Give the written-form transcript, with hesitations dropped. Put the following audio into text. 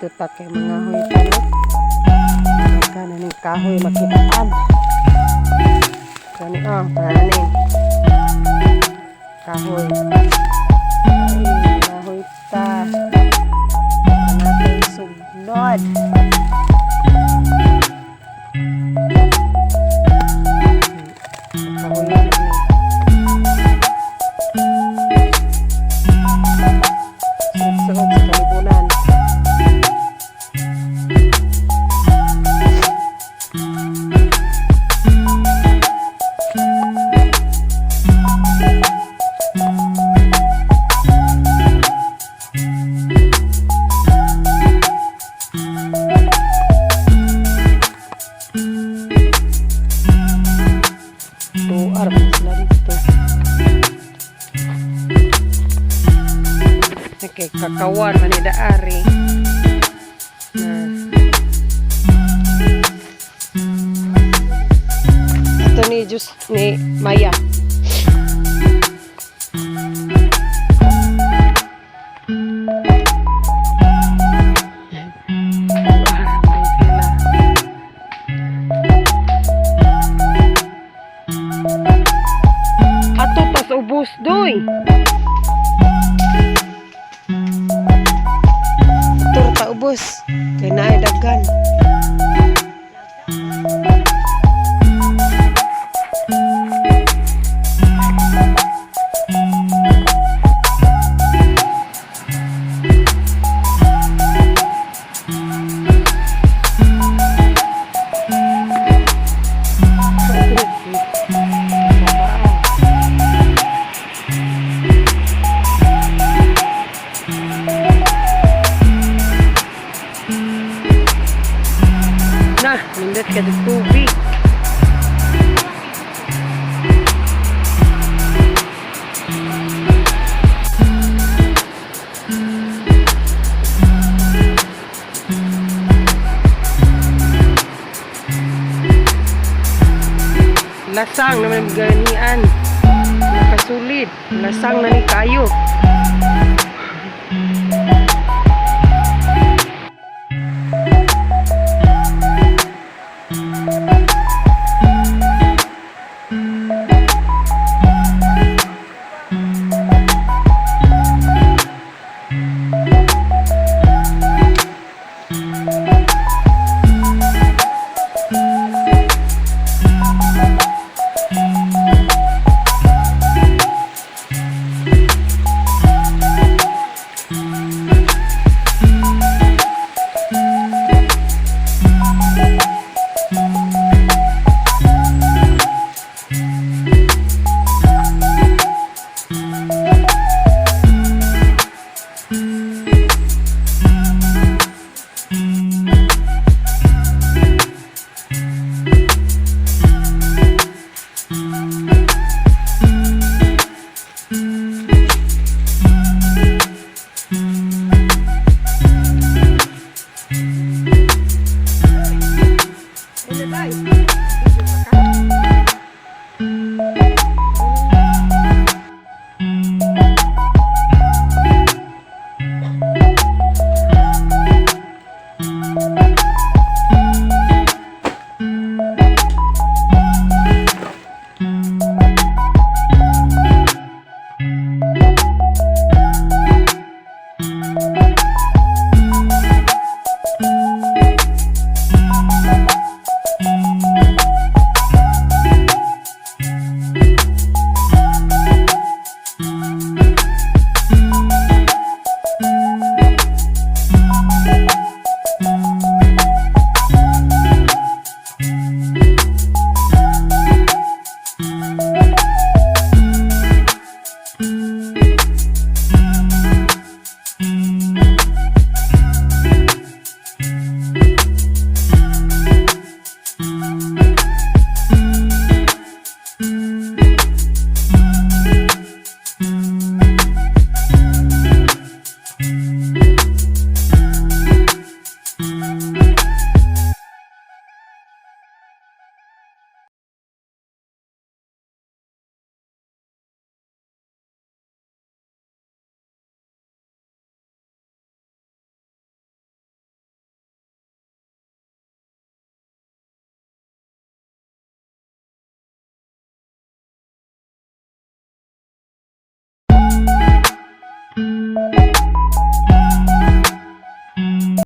Dito ta kay mga hoy ta, no. Daghan na ning kahoy makitaan. Kani ah, tanan. Kahoy. Ay, kahoy ta. Kanatay sugnod. Kahoy na ni. Suot-suot sa kalibunan. 2 hour man sila dito. Okay, kakawan man ni daari. Na. Ito ni Jus ni Maya. 2 hour man sila. Ato tas ubos doy. Ato ta ubos. Kay naay daghan. Na, nindot ka sa tubig. Lasang naman ganian. Nakasulid. Lasang na ni kayo.